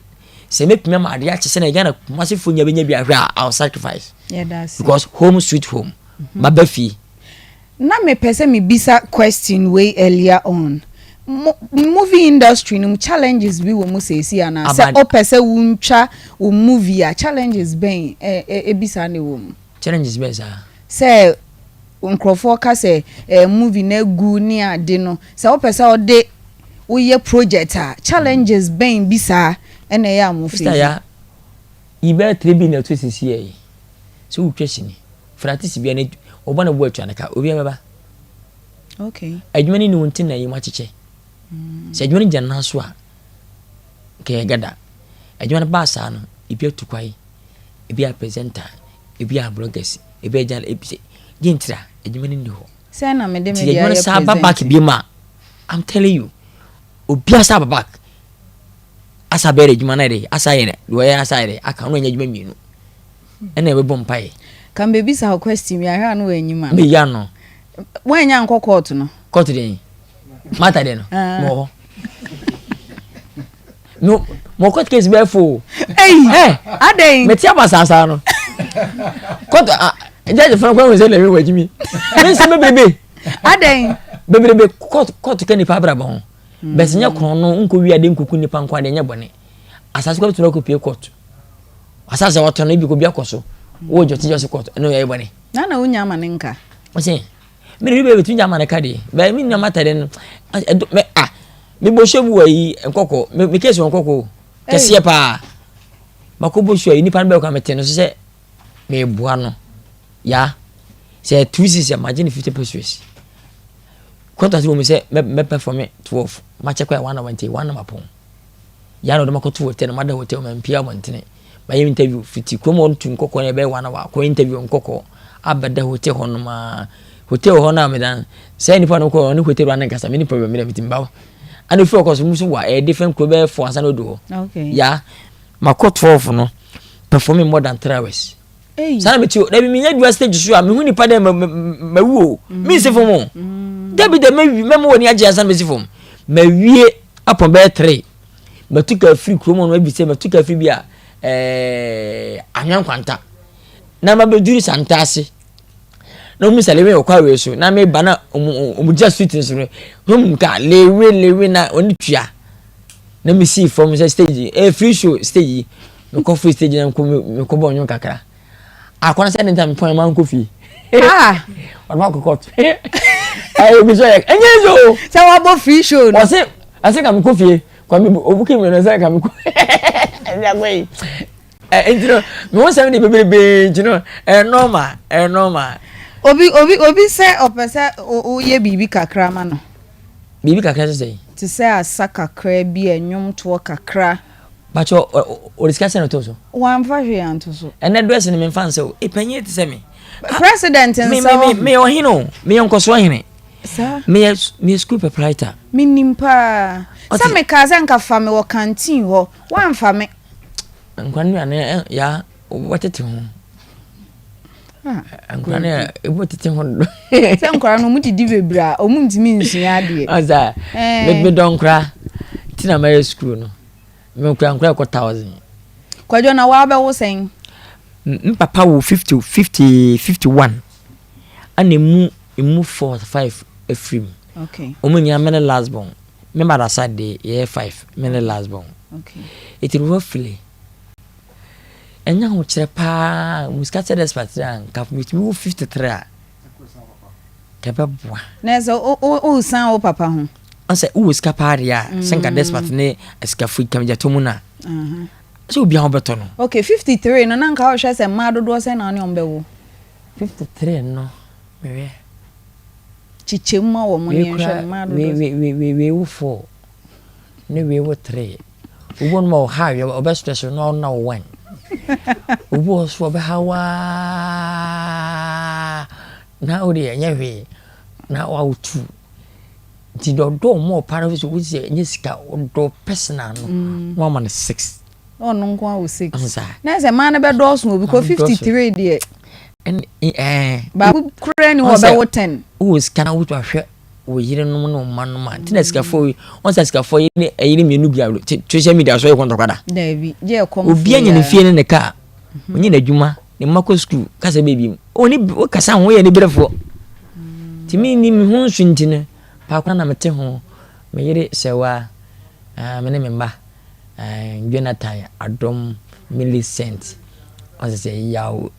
sɛ mɛpumi ama adeɛ akyɛ sɛ na Ghana Kumasefoɔ nya bɛnya bi ahwɛ a, I will sacrifice. Yɛda ase. Because home sweet home, maba fie. Na mepɛ sɛ mebisa question wei earlier on. Movie industry no mu challenges bi wɔ mu seesi anaa sɛ wopɛ sɛ wontwa wo movie a, challenges bɛn ebi saa na ɛwɔ mu? Challenges bɛn saa? Sɛ nkurɔfoɔ ka sɛ movie no agu ne ade no, sɛ wopɛ sɛ wode woyɛ project a, challenges bɛn bi saa ɛna ɛyɛ a mo sister face? Ya yi bɛyɛ 3 billion to sisi yɛ yi sɛ wotwa sini fratisi bia ne ɔbɔ ne bo atua ne ka obi bɛba. Okay. Adwuma no ni wo nti na yi mu akyekyɛ. Sɛ adwuma no gyina nan so a, nka yɛ gada. Adwuma no baa saa no, ebi atu kwae, ebi yɛ presenter, ebi yɛ bloggers, ebi yɛ journalist, ebi sɛ deɛ ntira adwuma no nni hɔ. Sɛ na mede me Nti deɛ adwuma no ayɛ saa ba back present. bi mu a, I'm telling you, obi asa aba back. Asa bɛyɛ adwuma no yɛ dɛ, asa yɛ dɛ, deɛ ɔyɛ asa yɛ dɛ, aka no anya adwuma mmienu. Ɛna ɛbɛbɔ mpaeɛ. Kan bebisa wo question bi ahwɛ a no w'anyim ano. Meyi ano. Woanya nkɔ court no? Court deɛ mata deɛ no, Ah. mewɔ hɔ. No, mo court case bɛyɛ fo. Ei! Eh! Adɛn? Mete aba saa no. Court ah, judge fana kwan sɛ lɛwe wagyi mi. Me nsɛm bebrebe. Adɛn? Bebrebe court ka nipa abrabɔ ho. Bɛsɛ nyɛ korɔn no nkɔ wi ade nkuku nipa nko ade nyɛ bɔne. Asase kɔ bɛtumi akɔ pie court. Asase a wɔtɔn no ebi kɔ bi akɔ so. Wo jɔte jɔse court ɛno yɛ bɔne. Na na wonya ama ne nka. Ɔsɛ me de bi bɛtumi gya ama ne ka deɛ. Bɛn me nua mata de no ɛdo mɛ ah me bɔ show bi wɔ yi nkɔkɔ me me case wɔ nkɔkɔ kɛseɛ paa. Mako bɔ show yi nipa no bɛkɔ a mete no so sɛ meboa no ya sɛ 2 cedis a magye ne 50 pesos. Contract wɔ mu sɛ mɛ mɛ perform 12 makyɛ kɔ yɛ 1 hour nti 1 hour pɔn. Ya na ɔde makɔto hotel no mada hotel ma mpia abɔntene. Mayɛ interview fiti kurom hɔ to nkɔkɔ na ɛbɛyɛ 1 hour kɔ interview nkɔkɔ abɛda hotel hɔ nom a hotel hɔ no a meda no sɛ nipa no kɔ ɔne hotel no nkasa me nipa bɛ me da meti mba hɔ. Ana ofiri hɔ kɔ so mu so wa ɛyɛ different kuro bɛyɛ 4 ansa na odu hɔ. Okay. Ya makɔ 12 no performing more than 3 hours. Ei. Saa na mete o dabi menya adwuma stage so a mehu nipa dɛ mawu o mensi fam o dabi dɛ mawi mɛma w'ani agye ansa na mɛsi fam mawie apɔn bɛyɛ 3 matu ka firi kurom hɔ no abi sɛ matu ka firi bi a ɛɛ anwea nkwanta na mabɛduru santa ase na ɔmu sɛ lewe wɔ kwa wei so na meba na ɔmu gyina street no so no ɔmu ka lewe lewe na ɔne tua na mesii fam sɛ stage ɛyɛ free show stage yi mekɔ free stage na mekɔ mekɔ bɔ nnwom kakra akɔnɔ sɛ ne ntam pɔn ma nkɔ fie. Ah! Ɔno akɔ court ɛyɛ obi sɛ ɔyɛ ɛnyɛ so. Sɛ wabɔ free show no. Ɔse ɔse ka mekɔ fie kwa mi obu kii mi no sɛ ka mekɔ ɛnyɛ akɔ yi ɛ nti no me ho nsɛm de bebrebe nti no ɛyɛ normal, ɛyɛ normal. Obi sɛ ɔpɛ sɛ woyɛ biribi kakra ma no. Biribi kakra sɛ sɛ? Te sɛ asa kakra bi, ɛnwomtoɔ kakra. Bakyɛ ɔde sika sɛ no to so. Wamfa hwee anto so. Ɛnɛ dress no memfa nsɛ o. Panyin te sɛ me. President Me nsa me wɔ. me meyɛ ɔhene o. Meyɛ nkɔsoɔ hene. Saa. Meyɛ school proprietor. Menim paa. Ɔte- Sɛ mekaa sɛ nka fa me wɔ canteen hɔ, woamfa me. Nkwa no nuane ya wɔtete ho. Ah, Nkwa no ebi tete ho dodo. Sɛ nkwaraa no ɔmo didi bebree a, ɔmo ntumi nsua adeɛ. Ɔsa Eh. me dɔ nkora ti na mayɛ school no. Me nkora ɛkɔ 1000. Kwadwo na wabɛwo sɛn? M papa wo 50 50 51. Ana emu 4 5 afiri mu. Okay. Ɔmo nyinaa me ne last born. Me mother side de yɛyɛ 5 me ne last born. Okay. Eti roughly ɛnyɛ ahokyerɛ paa musika sɛ despite a nka metumi wo 53 a kɛbɛboa. Na sɛ o san wo papa ho. Ɔsɛ wowɔ sika paa deɛ a sɛ nka despite ne asikafo yi kamgya mu no a sɛ obi a wobɛtɔ no. Okay, 53 no na nka wohwɛ sɛ mmaa dodoɔ sɛn na ɔne ɔmo bɛwo? 53 no mehwɛ. Kyekyɛ mu ma wɔ mo ne wei nhwɛ kora mmaa wei dodoɔ. wei wei wei wei wo 4 ne wei wo 3. Obi wɔ no ma ɔha awie ɔbɛ stress no na ɔna wo 1. Obi wɔ so ɔbɛha waa na wo deɛ ɛnyɛ hwee na wawo 2. Nti deɛ ɔdɔ ɔmo ɔpa no so wosi ɛnyɛ sika ɔdɔ personal no na wama no 6. Na ɔno nko awo 6. Ɔmo saa. Na sɛ mmaa no bɛdɔɔso obi kɔ Mmaa no dɔɔso. 53 deɛ. Ɛne ɛɛ. Baako koraa ni hɔ Ɔn sɛ ɔbɛwo 10. Wowɔ sika na wotumi ahwɛ wo yerenom ne wo mma nom a nti na sikafoɔ yi wɔn sɛ sikafoɔ yi ne ɛyere mmienu bi a social media so yɛ kɔntɔkwa da. Daabi, gye ɛkɔm. Obi anya ne fie ne ne kaa onye n'adwuma ne mma kɔ sukuu kasa baabi mu oni wokasa ho yɛ ne berɛfoɔ nti mi ni mi ho nso nti no paako na mete ho me yere sɛwa me ne me mma Jonathan Adom Millicent ɔsɛ sɛ yaw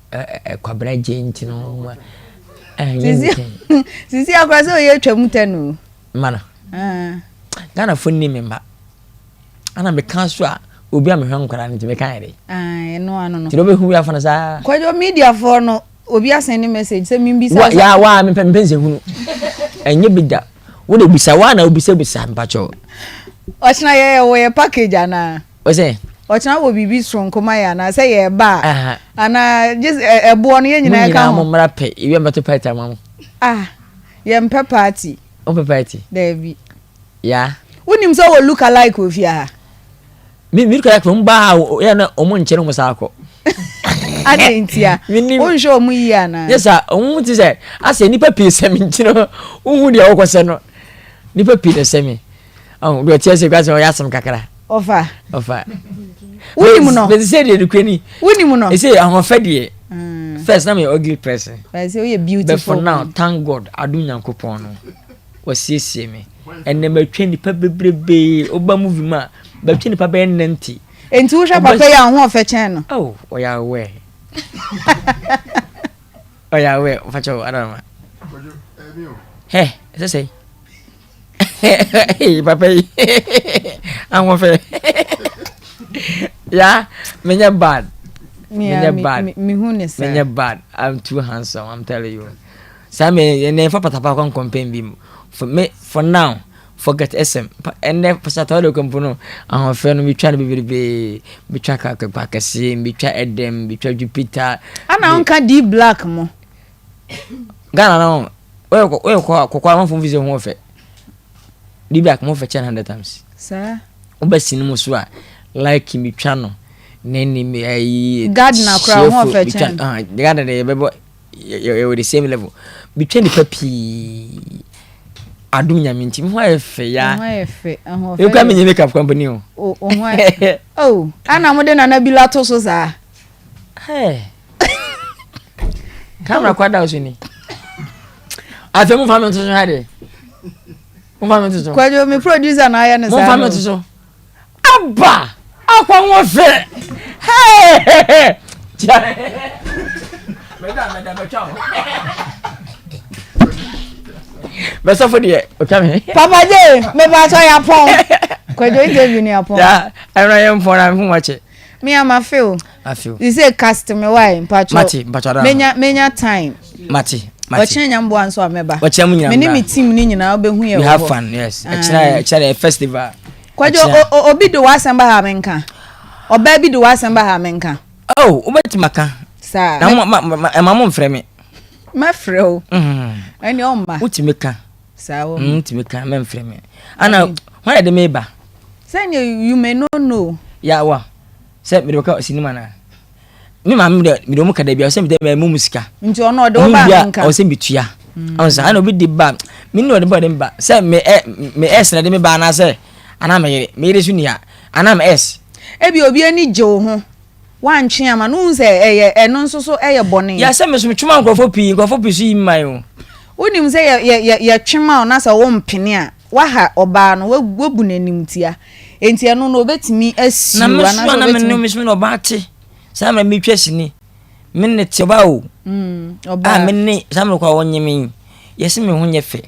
Kwabena gye nti no ɛnyɛ nkyɛn. Sisi akora sɛ oyɛ atwa mu 10 o. Mma no. Ah. Ghanafoɔ ni me mma ana meka so a obi a mehwɛ nkwadaa no nti meka yɛ de. Ah, ɛno ano no. Nti wobɛhu wi afa no saa. Kwadwo mediafoɔ no obi asɛn ne message sɛ mimbisa. Wa ya wa mepɛ nsɛhunu. Ɛnyɛ bi da. Wo de bisa wa na wobisa bisa mpakyɛw. Ɔkyena yɛ wɔ yɛ package anaa? Ɔsɛ. Ɔkyena wɔ biribi soronko ma yɛ anaa sɛ yɛ ba a? Anaa gye ɛboɔ no yɛ nyinaa ɛka ho. Mo nyinaa mo mmra pɛ ebi a mɛto party ama mo. Ah yɛn mpɛ party. Wo mpɛ party? Daabi. Ya. Wonim sɛ wɔ look alike wɔ fie ha? Me me look alike wɔn ba ha yɛ na wɔn nkyɛn wɔn san akɔ. Adɛn ntia? Wonhwɛ wɔn yie anaa? Yɛ sa wɔn ti sɛ asɛ nipa pii sɛ mi nti no wohu deɛ wɔkɔ sɛ no nipa pii na sɛ mi ɔn deɛ ɔte ase kura sɛ ɔyɛ asɛm kakra. Ɔfa. Ɔfa. Wonim no. Bɛsi sɛ deɛ nukuri ni. Wonim no. Ɛsɛ ahoɔfɛ deɛ. Mm. First na mi yɛ ugly person. Ɛsɛ oyɛ beautiful. But for now thank God adum nyankopɔn no. Wasiesie me. Ɛnɛ matwa nipa bebrebee. Woba movie mu a, matwa nipa bɛyɛ 90. Enti wohwɛ papa yi a wo ho ɔfɛ kyɛn no? Oh, ɔyɛ aware. Ɔyɛ aware. Ɔfa kyɛw, Adama. Hɛ, ɛsɛ sɛ. Hey, papa yi. Ahoɔfɛ. Ya, menyɛ bad. Menyɛ bad. Menyɛ bad. I'm too handsome, I'm telling you. Saa me ɛnɛ nfa patapa kɔ nkɔmpɛn bi mu for me for now forget SM ɛnɛ pasatɔ de kɔmpo no ahoɔfɛ no metwa no bebrebe metwa kakapa kɛseɛ metwa ɛdɛm metwa Jupiter. Ana nka D black mo. Ghana no woyɛ woyɛ kɔ kɔkɔ amanfo fi sɛ ho ɔfɛ D black mo fɛ kyɛn 100 times. Saa. Wobɛ sini mu so a like metwa no ne ne ayi. Gardner kora ho ɔfɛ kyɛn. Gardner de yɛbɛbɔ. Yɛwɔ the same level. Metwa nipa pii. Adum nyame nti me ho ayɛ fɛ ya. Ho ayɛ fɛ. Ahoɔfɛ. Ekura me nye makeup company o. O ho ayɛ. Oh, ana mo de nana bi la to so saa. Hey. Camera kwa da so ni. Afei mo fa me to so ha de. Mo fa me to so. Kwadwo me producer na ayɛ ne saa. Mo fa me to so. Aba! Akwa ho fɛ! Hey! Tia. Meda meda mɛtwa ho. Bɛsɔfo deɛ ɔtwa me. Papa J, me pa kyɛ ya pɔn. Kwadwo interview ni apɔn. Ya, ɛna yɛ mpɔn na mehu wakyɛ. Me ama feel. Afeel. You say cast me why mpacho. Mate, mpacho ada. Menya menya time. Mate, mate. Ɔkyena nyamboa nso a mɛba. Ɔkyena mu nyinaa. Me ne me team ni nyinaa wobɛhu yɛ wɔ hɔ. We have fun, yes. Ɔkyena ɔkyena festival. Kwadwo, obi de w'asɛm ba ha menka. Ɔbaa bi de w'asɛm ba ha menka. Oh, wobɛtumi aka. Saa. Na ma ma ɛma mo mfrɛ me. Mɛfrɛ wo. Ɛne ɔmma. Wotumi ka. Saa wɔ. Wotumi ka mɛmfrɛ me. Ana hwan yɛ de me ba? Sɛnea you may not know. Ya wa. Sɛ mede bɛka sinima na. Me maame de mede ɔmo ka da bia ɔsɛ mede mɛ mu sika. Nti ɔno ɔde wo ba nka. Ɔsɛ metua. Ɔno sɛ ana obi de ba me ne ɔde ba ɔde me ba sɛ me ɛ me ɛs na de me ba anaasɛ anaa me yere me yere so ni ha anaa me ɛs. Ebi obi ani gye wo ho wantwe ama no wohu sɛ ɛyɛ ɛno nso so ɛyɛ bɔne. Ya sɛ me so metwe ma nkurɔfoɔ pii nkurɔfoɔ pii so yi mman o. Wonim sɛ yɛ yɛ yɛ yɛtwe ma wo na sɛ wompene a waha ɔbaa no wabu no animtia enti ɛno no obetumi asiw anaasɛ obetumi. Na me so na me ne me so na ɔbaa te saa mmerɛ metwa sini. Me ne te ɔbaa o. Mm, ɔbaa. A me ne saa mmerɛ kɔ a wɔnye me yɛsi me ho nyɛ fɛ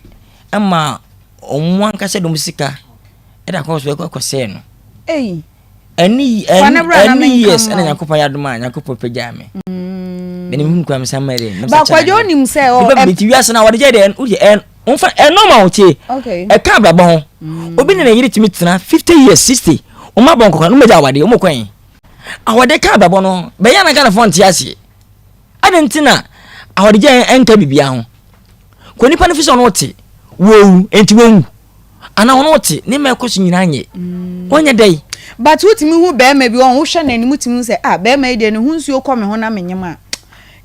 ɛma wɔn ankasa de wɔn sika ɛde akɔ so ɛkɔ sɛɛ no. Eyi. Ɛni ɛni years ɛna nyankopɔn yɛ adom a nyankopɔn pagyaa me. Mm. Mene mehu kura me san mɛrɛ. Ba kwadwo onim sɛ ɔ. Nipa bi ti wiase na wɔde gye deɛ wodeɛ ɛn nfa ɛnɔma o tie. Okay. Ɛka abrabɔ ho. Mm. Obi ne ne yere tumi tena 50 years 60 wɔn abɔ nkɔkɔ no wɔn agya awadeɛ wɔn kwan. Awɔde ka abrabɔ no bɛyɛ na Ghanafoɔ nte aseɛ. Adɛn nti na awɔdegya ɛnka biribiara ho? Kɔ nipa no fi sɛ ɔno te wɔwu nti wɔnwu anaa ɔno te ne mma ɛkɔ so nyinaa nyɛ mm. wɔnyɛ dɛn. But wotumi hu bɛrima bi wɔn wohwɛ n'anim wotumi hu sɛ ah bɛrima yi deɛ ne ho nsuo kɔ me ho na menyem a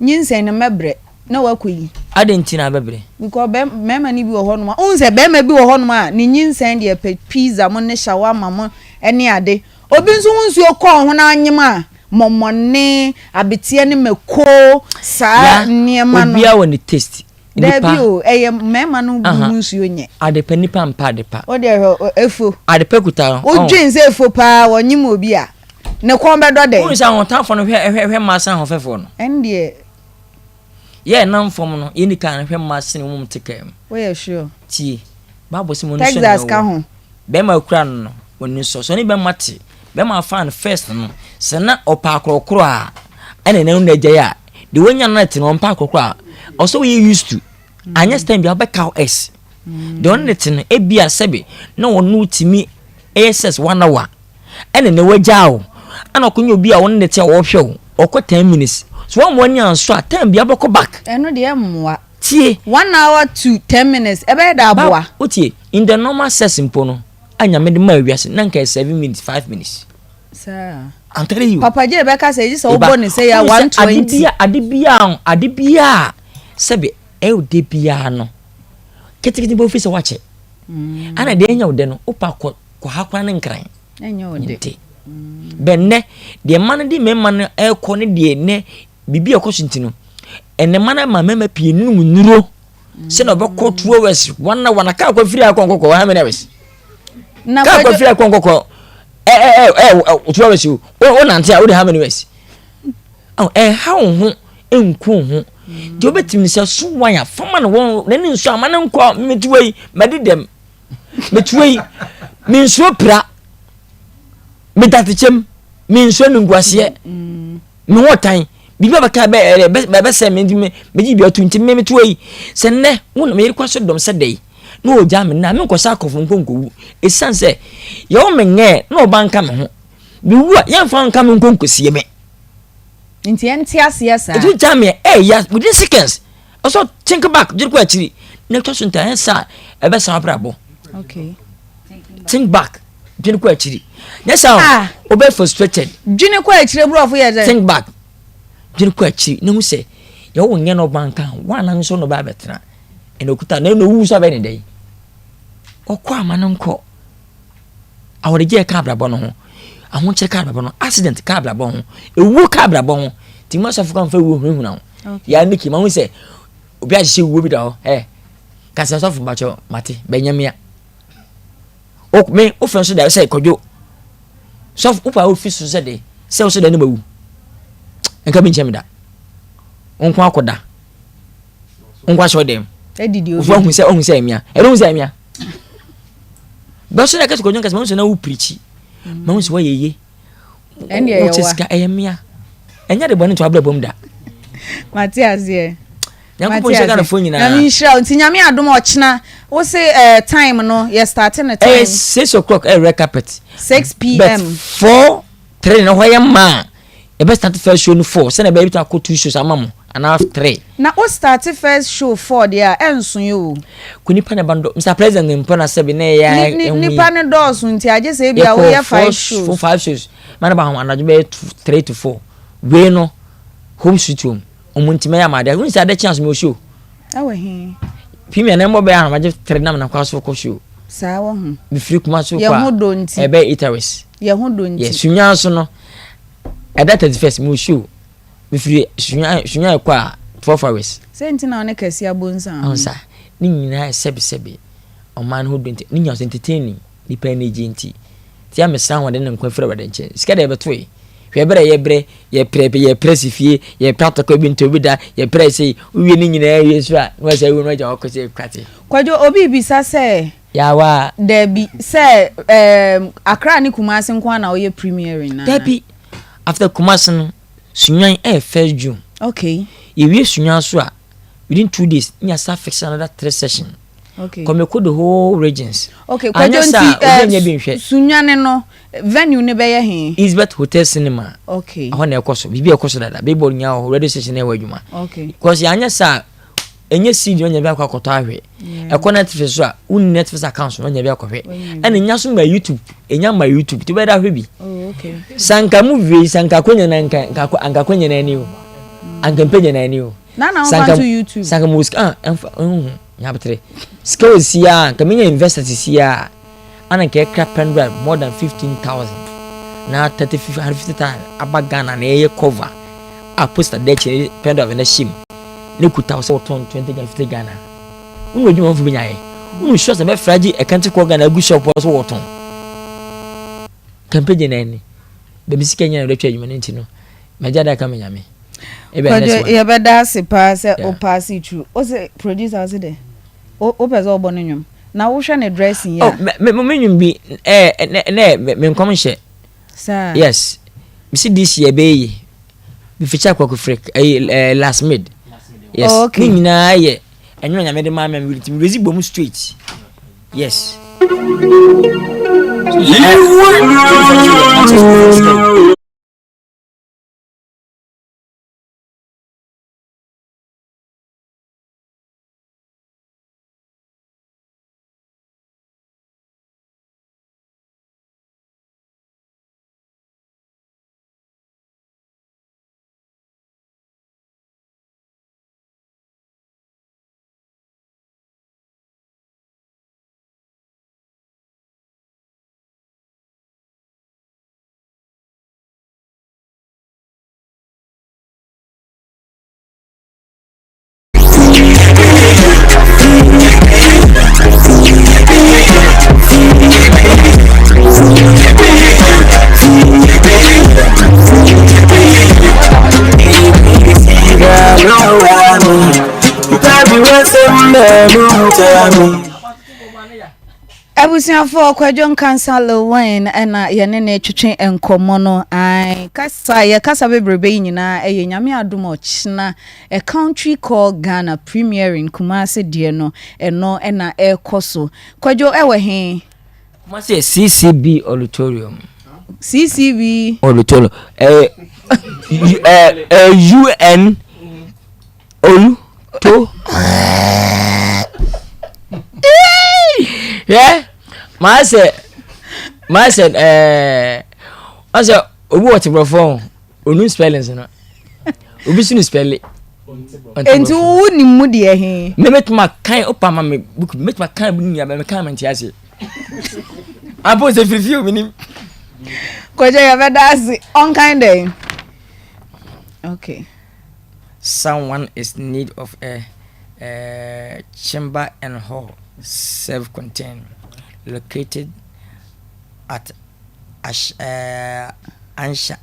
nyinsɛn no mɛbrɛ na wakɔ yi. Adɛn nti na abɛbrɛ? Because mmarima no bi wɔ hɔnom a wohu sɛ bɛrima bi wɔ hɔnom a ne nyinsɛn deɛ pɛ pizza mo ne shawarma mo ne ade Obi nso wo nsuo kɔ wo ho na anyem a, mɔmɔne, abeteɛ ne mako, saa nneɛma no. Obiara wɔ ne taste. Daabi o, ɛyɛ mmarima no bu ho nsuo nyɛ. Adepa nipa mpa adepa. Wo deɛ hwɛ efo. Adepa kuta no. Wodwen sɛ efo paa wɔnyem obi a, ne kɔn bɛdɔ dɛn? Wohu sɛ ahotafoɔ no hwɛ hwɛ hwɛ mmaa sene ahofɛfoɔ no. Ɛndeɛ. Yɛ nam fam no, yɛnni kan hwɛ mmaa sene wɔn te kaa mu. Woyɛ sure? Tie, Bible sɛ mo ani sɔ nea Texas ka ɔwɔ. ho. Bɛrima kura no no, w'ani sɔ. Sɛ ɔne bɛrima te, bɛrima afa no first no, sɛ na ɔpɛ akorɔkorɔ a, ɛna ɛna no agyae a, deɛ wanya no na te no, ɔmpɛ akorɔkorɔ a, ɔsɛ woyɛ used to. Anyɛ sɛ time bi a wobɛka wo s. Deɛ ɔne ne te no, ebia sɛbe na ɔno tumi ɛyɛ sex one hour, ɛna ne wagyaa wo, ɛna ɔkɔnya obi a ɔne ne te a ɔhwɛ wo, ɔkɔ 10 minutes so wɔn mo ani anso a, time bi abɛkɔ back. Ɛno deɛ mmoa. Tie. 1 hour to 10 minutes ɛbɛyɛ da aboa. Wotie, in the normal sex mpo no a Nyame de ma awiase na nka yɛ 7 minutes, 5 minutes. Saa. I'm telling you. Papa J bɛka sɛ ɛgye sɛ wobɔ ne sɛ yɛ 120. Ade bia sɛbi ɛyɛ de biara no ketekete bɛ ofi sɛ wakyɛ ana deɛ ɛnyɛ wo dɛ no, wopa kɔ kɔ ha kora ne nkran. Ɛnyɛ wo de. Nti bɛnnɛ deɛ mma no de mmarima no ɛrekɔ ne deɛ nɛ biribi a ɛkɔ so nti no, ɛnɛ mma no ma mmarima pii num nnuro sɛnɛ ɔbɛkɔ 2 hours, 1 hour na kaa kɔ firi akɔ nkɔkɔ, how many hours? Na kaa kɔ firi akɔ nkɔkɔ ɛ ɛ ɛ ɛ 2 hours o. O nante a, o de how many hours? Ɔ ɛha wo ho nku wo ho deɛ wobɛtumi sɛ so wan a fama no wɔn n'ani nso ama ne nkɔ. Metuwa yi mɛde dɛm, metuwa yi mensuo pira, medatekyɛm mensuo nunguaseɛ, me ho tan biribi a bɛka bɛ ɛɛ bɛ bɛsɛ me nti me megye bi ato nti me metuwa yi sɛ nnɛ wo na meyere kɔ so dɔm sɛ dɛ na ɔgya me na menkɔsɛ akɔfo nkɔnkɔwu, ɛsiane sɛ yɛwɔ me ngɛɛ na ɔba nka me ho, mewu a yɛmfa nka me nkɔnkɔsie me. Nti ɛnte aseɛ saa. Ɛtu gya me ɛyɛ within seconds, ɔsɔ think back, gyere kɔ akyiri na ɛtwa so nta ɛyɛ saa ɛbɛsan abrabɔ. Think back, dwene kɔ akyiri, nyɛ saa Ah. wobɛ frustrated. Dwene kɔ akyire borɔfo yɛ sɛ. Think back, dwene kɔ akyiri na hu sɛ yɛwɔ nyɛ no ɔba nka ho woana nso na ɔba abɛtena ɛna okuta na ɛna owu so abɛyɛ ne dɛn ɔkɔ ama no nkɔ awɔregye ka abrabɔ no ho, ahokyere ka abrabɔ no, accident ka abrabɔ ho, ewuo ka abrabɔ ho. Nti mo asɔfo kan fa wuo hunahuna ho yɛa miki ma ho sɛ obi ahyehyɛ wuo bi da hɔ ɛ kasa sɔfo bakyɛ mate bɛnyamia o me wofɛ nso da sɛ kɔdwo sɔfo wopa wofi so sɛ de sɛ wo so da ne ma wu nka bi nkyɛn mi da nko akɔda nko ahyɛ ɔdɛm ɛdidi. Ofu ahu sɛ ɔhu sɛ ɛmia ɛno hu sɛ ɛmia bɛso na kɛse kɔdwo nkɛse ma hu sɛ na wo pirikyi ma hu sɛ wɔyɛ yie. Ɛndeɛ wote yɛwa. Sika ɛyɛ mmea ɛnyɛ de bɔne nto abrɛ bom da. Mate aseɛ. Nyankopɔn nhyɛ Ghanafoɔ nyinaa. Nyame nhyira wo. Nti Nyame adom a, ɔkyena wo se time no yɛ start ne ɛyɛ time? 6 o'clock ɛyɛ red carpet. 6 but pm. 4 3 na hɔ yɛ mmaa yɛbɛ start first show no 4 sɛnɛ ɛbɛyɛ bi to akɔ two shows ama mo anaa 3. Na wo start first show 4 deɛ a, ɛnso yi o. Ko nipa na ba no dɔ Mr President mpo na sɛbi na ɛyɛ. Ni nipa ne dɔɔso nti agye sɛ ebi a woyɛ five shows. Four, five shows ma na ba ho anadwo bɛyɛ 3 to 4 wei no home sweet home ɔmo nti mɛyɛ ama adeɛ n sɛ ade kyɛn so mɛ o show. Ɛwɔ he? Premier na mbɔ bɛyɛ ahomagye 3 nam na kɔ so kɔ show. Saa wɔ ho. Mefiri kuma so Yɛ kɔ ho a dɔ nti. ɛbɛyɛ 8 hours. Yɛ ho dɔ nti. Yɛ Sunya so no ɛda 31st mo show, mefiri Sunya kɔ a 12 hours. Sɛ nti na ɔne kɛse abonsa ho. Ɔn sa ne nyinaa sɛbisɛbi ɔman no ho do nti ne nyinaa so entertaining nipa ani gye nti tia mesra ahoɔden ne nkwa firi Awurade nkyɛn. Sika deɛ yɛbɛto yi hwɛ berɛ yɛbrɛ yɛprɛ yɛprɛ si fie yɛprɛ atɔkɔ bi ntɔ bi da yɛprɛ sɛ wowie ne nyinaa wie so a na wɔsɛ wo no agya wɔkɔ sɛ kwate. Kwadwo, obi bisa sɛ Yawa. Dabi sɛ Accra ne Kumasi nko ara na woyɛ premiering na? Dabi, after Kumasi no, Sunyan ɛyɛ 1st June. Yɛwie Sunyan so a, within 2 days ne yɛasa fix another three session. Kɔmɛkɔ the whole regions. Okay. Anyɛ Kwadwo, saa nti obi anya bi nhwɛ. Sunyane no venue ne bɛyɛ he? Isbet Hotel Cinema. Ɛhɔ na ɛkɔ so, biribi a ɛkɔ so dada, billboard nyinaa wɔ hɔ, radio station na ɛwɔ adwuma. Because yɛanyɛ saa ɛnyɛ CD na ɔnya bi akɔ akɔtɔ ahwɛ. Ɛkɔ Netflix so a, wonni Netflix account so na ɔnya bi akɔhwɛ. Ɛna nya so ma YouTube, ɛnya ma YouTube nti wobɛda ahwɛ bi. Oh, okay. Sanka movie yi sanka akɔnya na nka nka anka akɔnya na ani o, anka mpɛnya na ani o. Na Sanka wofa to YouTube. Sanka mo sika ah ɛnfa nhu nyabotere sika wɔ si a nka menya investor sisi a ana nka ɛkra pen drive more than 15,000 na 30 150,000 aba Ghana na ɛyɛ cover a poster da akyi pen drive na hyɛ mu ne kuta wo sɛ wɔtɔn 20 Ghana, 50 Ghana. Wonu adwuma fo bi nyaayɛ wonu sure sɛ bɛfra gye ɛkɛnte kɔ Ghana agu shop hɔ so wɔtɔn kampagye na ɛni baabi sika nyina na wɔde atwa adwuma no nti no magya da ka me Nyame. Kwadwo, yɛbɛda ase paa sɛ wo pass it through. Wo se producer wo se dɛ wopɛ sɛ wobɔ no nnwom na wohwɛ ne dressing yi Oh, a. Me nnwom bi ne ne me nkɔm nhyɛ. Saa. Yes. Me si this year bɛyɛ yie. Me feature Kwaku Frick ɛyi last mid. Yes. Oh, okay. Ne nyinaa yɛ Ɛnwom na Nyame de maa me a me nti me raise bɔ mu straight. Yes. Abusuafoɔ Kwadwo Nkansah Lil Wayne ɛna yɛne no retwetwe nkɔmmɔ no. Ae, kasa yɛ kasa bebrebe yi nyinaa ɛyɛ Nyame adom ɔkyena A Country Called Ghana premiering Kumasi deɛ no ɛno ɛna ɛrekɔ so. Kwadwo ɛwɔ he? Kumasi yɛ CCB Auditorium. CCB. Auditorium. Ɛyɛ UN Olu to. Hwɛ maa sɛ maa sɛ ɛɛ ɔsɛ obi wɔ te borɔfo ho onu spellings no obi si no spelling. Nti wo nim mu deɛ he? Me mɛtuma kan opa ma me book mɛtuma kan bi nua bɛ me kan ma nti ase. Apo sɛ firifiri omi nim. Kɔjɛ yɛ bɛ da ase ɔnkan dɛn? Okay. Someone is need of a, a chamber and hall self-contained located at Ash, uh, Ansha,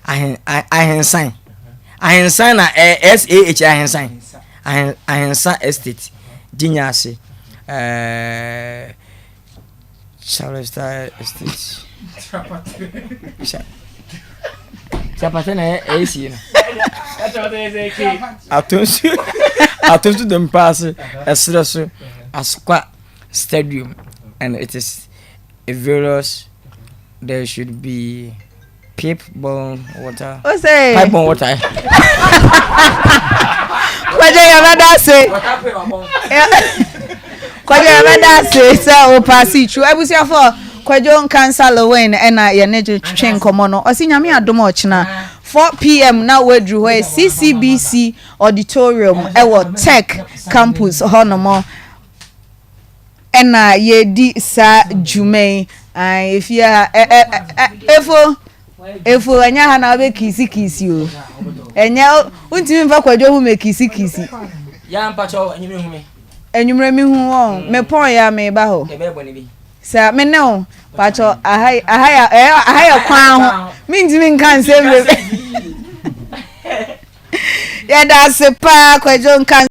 Ahen, Ahensan. Ahensan na eh, S-A-H Ahensan. Ahen, Ahensa Estate. Ginya ase. Eh, Charleston Estate. Chapate na ɛyɛ sie no. Atonsu Atonsu dompa ase ɛserɛ so Asokwa Stadium and it is various there should be pipe borne water. O se. Pipe borne water. Kwadwo yɛ bɛda ase. Kwadwo yɛ bɛda ase sɛ o paase tru. Abusuafo Kwadwo Nkansa Lewin ɛna yɛ ne twetwe nkɔmɔ no. Ɔsi nyame adom ɔkyena 4pm na waduru hɔ yɛ CCBC auditorium ɛwɔ Tech campus hɔ nom. Ɛna yɛredi saa dwuma yi. Ae, efie ha, ɛ ɛ ɛ efo, efo, ɛnyɛ ha na wobɛ kiisi kiisi o. Ɛnyɛ, wontumi nfa kwadwo ho mɛ kiisi kiisi. Ya mpakyɛw, enyimire hu me. Enyimire me hu wɔn, me pɔn ya me ba hɔ. Yɛbɛyɛ bɔne bi. Sɛ me ne wo, pakyɛw, aha aha yɛ aha yɛ kwan ho. Mentumi nka nsɛm bebree. Yɛda ase paa kwadwo nka.